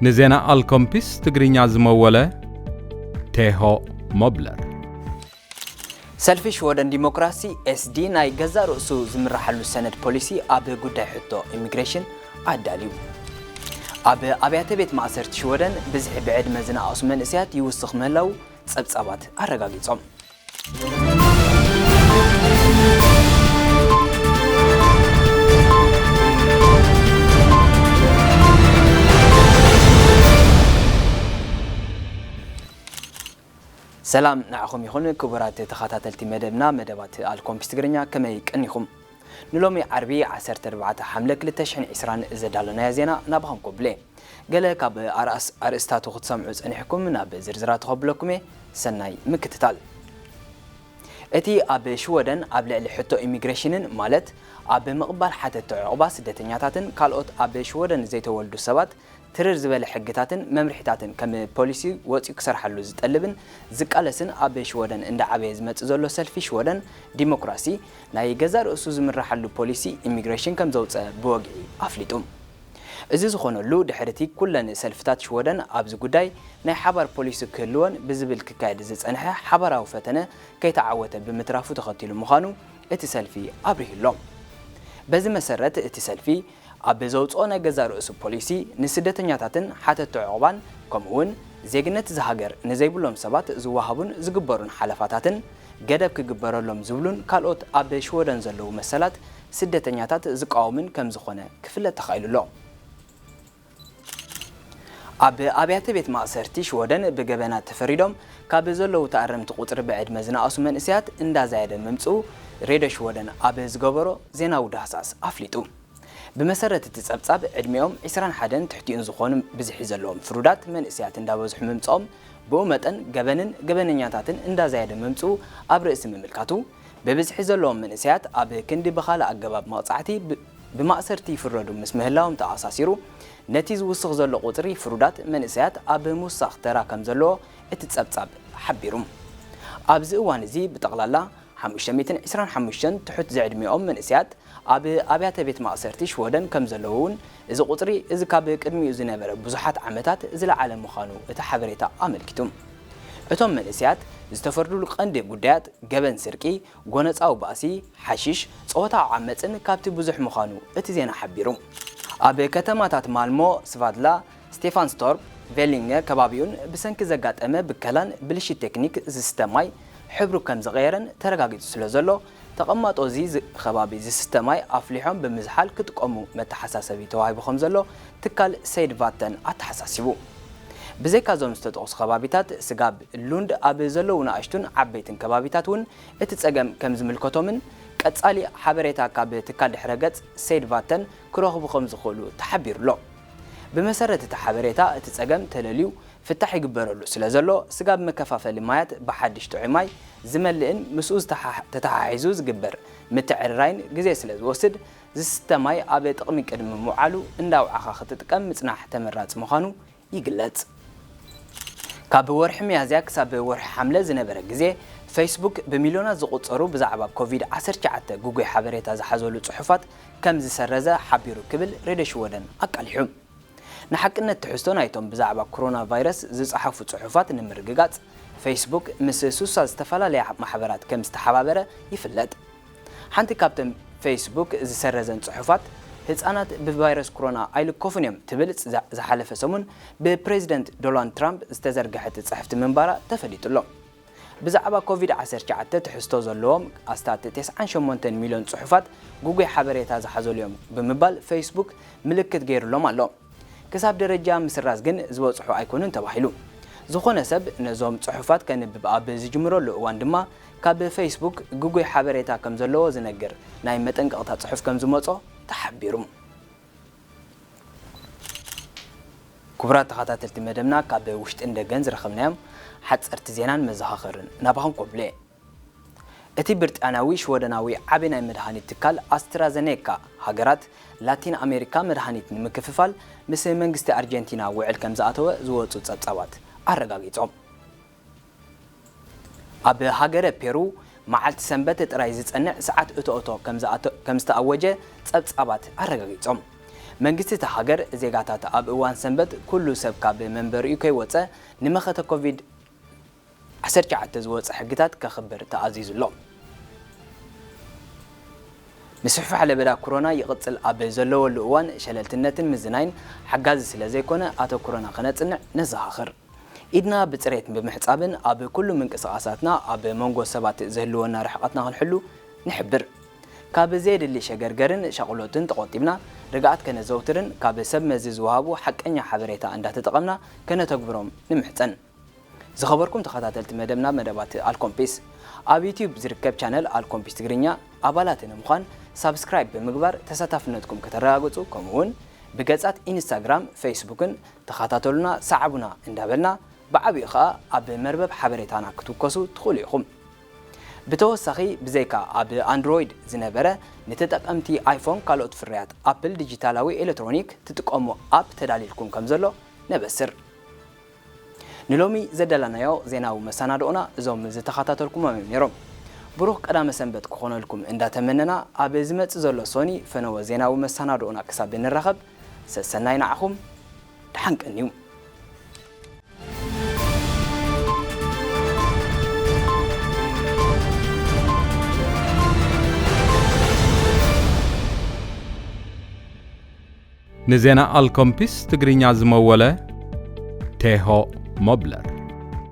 ንዜና ኣልኮምፒስ ትግርኛ ዝመወለ ቴሆ ሞብለር። ሰልፊ ሽወደን ዲሞክራሲ ኤስዲ ናይ ገዛእ ርእሱ ዝምርሓሉ ሰነድ ፖሊሲ ኣብ ጉዳይ ሕቶ ኢሚግሬሽን ኣዳልዩ። ኣብ ኣብያተ ቤት ማእሰርቲ ሽወደን ብዝሒ ብዕድመ ዝነኣሱ መንእሰያት ይውስኽ ምህላው ጸብጻባት ኣረጋጊጾም። ሰላም ንዓኹም ይኹን ክቡራት ተኸታተልቲ መደብና፣ መደባት ኣልኮምፒስ ትግርኛ፣ ከመይ ቀኒኹም? ንሎሚ ዓርቢ ዓሰርተ ኣርባዕተ ሓምለ ክልተ ሽሕን ዕስራን ዘዳለናዮ ዜና ናባኹም ኮብሌ። ገለ ካብ ኣርኣስ-፣ ኣርእስታቱ ክትሰምዑ ጸኒሕኩም፣ ናብ ዝርዝራቱ ከብለኩም እየ። ሰናይ ምክትታል። እቲ ኣብ ሽወደን ኣብ ልዕሊ ሕቶ ኢሚግሬሽንን፣ ማለት ኣብ ምቕባል ሓተቲ ዕቑባ ስደተኛታትን ካልኦት ኣብ ሽወደን ዘይተወልዱ ሰባት ትርር ዝበለ ሕግታትን መምርሒታትን ከም ፖሊሲ ወጺኡ ክሰርሓሉ ዝጠልብን ዝቃለስን ኣብ ሽወደን እንዳዓበየ ዝመጽእ ዘሎ ሰልፊ ሽወደን ዲሞክራሲ ናይ ገዛእ ርእሱ ዝምርሓሉ ፖሊሲ ኢሚግሬሽን ከም ዘውጸ ብወግዒ ኣፍሊጡ። እዚ ዝኾነሉ ድሕሪ እቲ ኩለን ሰልፍታት ሽወደን ኣብዚ ጉዳይ ናይ ሓባር ፖሊሲ ክህልወን ብዝብል ክካየድ ዝጸንሐ ሓባራዊ ፈተነ ከይተዓወተ ብምትራፉ ተኸቲሉ ምዃኑ እቲ ሰልፊ ኣብሪሁ ኣሎ። በዚ መሰረት እቲ ሰልፊ ኣብ ዘውጽኦ ናይ ገዛእ ርእሱ ፖሊሲ ንስደተኛታትን ሓተቲ ዕቑባን ከምኡ እውን ዜግነት እዛ ሃገር ንዘይብሎም ሰባት ዝወሃቡን ዝግበሩን ሓለፋታትን ገደብ ክግበረሎም ዝብሉን ካልኦት ኣብ ሽወደን ዘለዉ መሰላት ስደተኛታት ዝቃወምን ከም ዝኾነ ክፍለጥ ተኻኢሉ ኣሎ። ኣብ ኣብያተ ቤት ማእሰርቲ ሽወደን ብገበናት ተፈሪዶም ካብ ዘለዉ ተኣረምቲ ቁጽሪ ብዕድመ ዝነኣሱ መንእሰያት እንዳዛየደ ምምጽኡ ሬድዮ ሽወደን ኣብ ዝገበሮ ዜናዊ ዳህሳስ ኣፍሊጡ። ብመሰረት እቲ ጸብጻብ፣ ዕድሚኦም ዕስራን ሓደን ትሕቲኡን ዝኾኑ ብዝሒ ዘለዎም ፍሩዳት መንእሰያት እንዳበዝሑ ምምጽኦም፣ ብኡ መጠን ገበንን ገበነኛታትን እንዳዛየደ ምምጽኡ ኣብ ርእሲ ምምልካቱ፣ ብብዝሒ ዘለዎም መንእሰያት ኣብ ክንዲ ብኻልእ ኣገባብ መቕጻዕቲ ብ-፣ ብማእሰርቲ ይፍረዱ ምስ ምህላዎም ተኣሳሲሩ፣ ነቲ ዝውስኽ ዘሎ ቁጽሪ ፍሩዳት መንእሰያት ኣብ ምውሳኽ ተራ ከም ዘለዎ እቲ ጸብጻብ ሓቢሩ። ኣብዚ እዋን እዚ ብጠቕላላ ሓሙሽተ ሚእትን ዕስራን ሓሙሽተን ትሑት ዝዕድሚኦም መንእሰያት ኣብ ኣብያተ ቤት ማእሰርቲ ሽወደን ከም ዘለዉ እውን፣ እዚ ቁጽሪ እዚ ካብ ቅድሚኡ ዝነበረ ብዙሓት ዓመታት ዝለዓለ ምዃኑ እቲ ሓበሬታ ኣመልኪቱ። እቶም መንእሰያት ዝተፈርዱሉ ቀንዲ ጉዳያት ገበን ስርቂ፣ ጎነጻዊ ባእሲ፣ ሓሺሽ፣ ጾታዊ ዓመጽን ካብቲ ብዙሕ ምዃኑ እቲ ዜና ሓቢሩ። ኣብ ከተማታት ማልሞ፣ ስቫድላ፣ ስቴፋንስቶርፕ፣ ቬሊንገ ከባቢኡን ብሰንኪ ዘጋጠመ ብከላን ብልሽት ቴክኒክ ዝስተ ማይ ሕብሩ ከም ዝቐየረን ተረጋጊጹ ስለ ዘሎ፣ ተቐማጦ እዚ ዝ-፣ ከባቢ ዝስተ ማይ ኣፍሊሖም ብምዝሓል ክጥቀሙ መተሓሳሰቢ ተዋሂቡ ከም ዘሎ ትካል ሴይድ ቫተን ኣተሓሳሲቡ። ብዘይካ እዞም ዝተጠቕሱ ከባቢታት፣ ስጋብ ሉንድ ኣብ ዘለዉ ንኣሽቱን ዓበይትን ከባቢታት እውን እቲ ጸገም ከም ዝምልከቶምን ቀጻሊ ሓበሬታ ካብ ትካል ድሕረ ገጽ ሴይድ ቫተን ክረኽቡ ከም ዝኽእሉ ተሓቢሩ ኣሎ። ብመሰረት እቲ ሓበሬታ፣ እቲ ጸገም ተለልዩ ፍታሕ ይግበረሉ ስለ ዘሎ፣ ስጋብ መከፋፈሊ ማያት ብሓድሽ ጥዑይ ማይ ዝመልእን ምስኡ ዝተሓ-፣ ተተሓሒዙ ዝግበር ምትዕርራይን ግዜ ስለ ዝወስድ፣ ዝስተ ማይ ኣብ ጥቕሚ ቅድሚ ምውዓሉ እንዳውዓኻ ክትጥቀም ምጽናሕ ተመራጺ ምዃኑ ይግለጽ። ካብ ወርሒ ሚያዝያ ክሳብ ወርሒ ሓምለ ዝነበረ ግዜ፣ ፌስቡክ ብሚልዮናት ዝቑጸሩ ብዛዕባ ኮቪድ ዓሰርተ ትሽዓተ ግጉይ ሓበሬታ ዝሓዘሉ ጽሑፋት ከም ዝሰረዘ ሓቢሩ ክብል ሬድዮ ሽወደን ኣቃሊሑ። ንሓቅነት ትሕዝቶ ናይቶም ብዛዕባ ኮሮና ቫይረስ ዝጸሓፉ ጽሑፋት ንምርግጋጽ፣ ፌስቡክ ምስ ሱሳ ዝተፈላለያ ማሕበራት ከም ዝተሓባበረ ይፍለጥ። ሓንቲ ካብተን ፌስቡክ ዝሰረዘን ጽሑፋት፣ ህጻናት ብቫይረስ ኮሮና ኣይልከፉን እዮም ትብል ዝ-፣ ዝሓለፈ ሰሙን ብፕሬዚደንት ዶናልድ ትራምፕ ዝተዘርግሐት ጽሕፍቲ ምንባራ ተፈሊጡ ኣሎ። ብዛዕባ ኮቪድ ዓሰርተ ትሽዓተ ትሕዝቶ ዘለዎም ኣስታት ተስዓን ሸሞንተን ሚልዮን ጽሑፋት ግጉይ ሓበሬታ ዝሓዘሉ እዮም ብምባል ፌስቡክ ምልክት ገይሩሎም ኣሎ። ክሳብ ደረጃ ምስራዝ ግን ዝበጽሑ ኣይኮኑን ተባሂሉ። ዝኾነ ሰብ ነዞም ጽሑፋት ከንብብ ኣብ ዝጅምረሉ እዋን ድማ፣ ካብ ፌስቡክ ግጉይ ሓበሬታ ከም ዘለዎ ዝነግር ናይ መጠንቀቕታ ጽሑፍ ከም ዝመጾ ተሓቢሩ። ክቡራት ተኸታተልቲ መደብና፣ ካብ ውሽጥን ደገን ዝረኸብናዮም ሓጸርቲ ዜናን መዘኻኸርን ናባኹም ኮብሌ። እቲ ብሪጣንያዊ ሽወደናዊ ዓቢ ናይ መድሃኒት ትካል ኣስትራዘኔካ፣ ሃገራት ላቲን ኣሜሪካ መድሃኒት ንምክፍፋል ምስ መንግስቲ ኣርጀንቲና ውዕል ከም ዝኣተወ ዝወጹ ጸብጻባት ኣረጋጊጾም። ኣብ ሃገረ ፔሩ፣ መዓልቲ ሰንበት ጥራይ ዝጸንዕ ሰዓት እቶ እቶ ከም ዝኣተ-፣ ከም ዝተኣወጀ ጸብጻባት ኣረጋጊጾም። መንግስቲ እታ ሃገር ዜጋታት ኣብ እዋን ሰንበት ኩሉ ሰብ ካብ መንበሪኡ ከይወፀ ንመኸተ ኮቪድ ዓሰርተ ትሽዓተ ዝወፀ ሕግታት ከኽብር ተኣዚዙ ኣሎ። ምስፍሕፋሕ ለበዳ ኮሮና ይቕፅል ኣብ ዘለወሉ እዋን ሸለልትነትን ምዝናይን ሓጋዚ ስለ ዘይኮነ ኣተኩሮና ከነፅንዕ ነዘኻኽር። ኢድና ብፅሬት ብምሕፃብን ኣብ ኩሉ ምንቅስቓሳትና ኣብ መንጎ ሰባት ዝህልወና ርሕቐትና ክንሕሉ ንሕብር። ካብ ዘየድሊ ሸገርገርን ሻቕሎትን ተቖጢብና ርግኣት ከነዘውትርን ካብ ሰብ መዚ ዝወሃቡ ሓቀኛ ሓበሬታ እንዳተጠቐምና ከነተግብሮም ንምሕፀን። ዝኸበርኩም ተኸታተልቲ መደብና መደባት ኣልኮምፒስ፣ ኣብ ዩቲዩብ ዝርከብ ቻነል ኣልኮምፒስ ትግርኛ ኣባላት ንምዃን ሳብስክራይብ ብምግባር ተሳታፍነትኩም ከተረጋግፁ፣ ከምኡ እውን ብገጻት ኢንስታግራም፣ ፌስቡክን ተኸታተሉና፣ ሰዓቡና እንዳበልና ብዓቢኡ ኸኣ ኣብ መርበብ ሓበሬታና ክትውከሱ ትኽእሉ ኢኹም። ብተወሳኺ ብዘይካ ኣብ ኣንድሮይድ ዝነበረ ንተጠቀምቲ ኣይፎን ካልኦት ፍርያት ኣፕል ዲጂታላዊ ኤሌክትሮኒክ ትጥቀሙ ኣፕ ተዳሊልኩም ከም ዘሎ ነበስር። ንሎሚ ዘዳለናዮ ዜናዊ መሰናድኦና እዞም ዝተኸታተልኩሞም እዮም ነይሮም። ብሩኽ ቀዳመ ሰንበት ክኾነልኩም እንዳተመነና ኣብ ዝመጽእ ዘሎ ሶኒ ፈነወ ዜናዊ መሰናድኦና ክሳብ እንራኸብ ሰሰናይ ንዓኹም። ደሓን ቀንዩ። ንዜና ኣልኮምፒስ ትግርኛ ዝመወለ ቴሆ ሞብለር።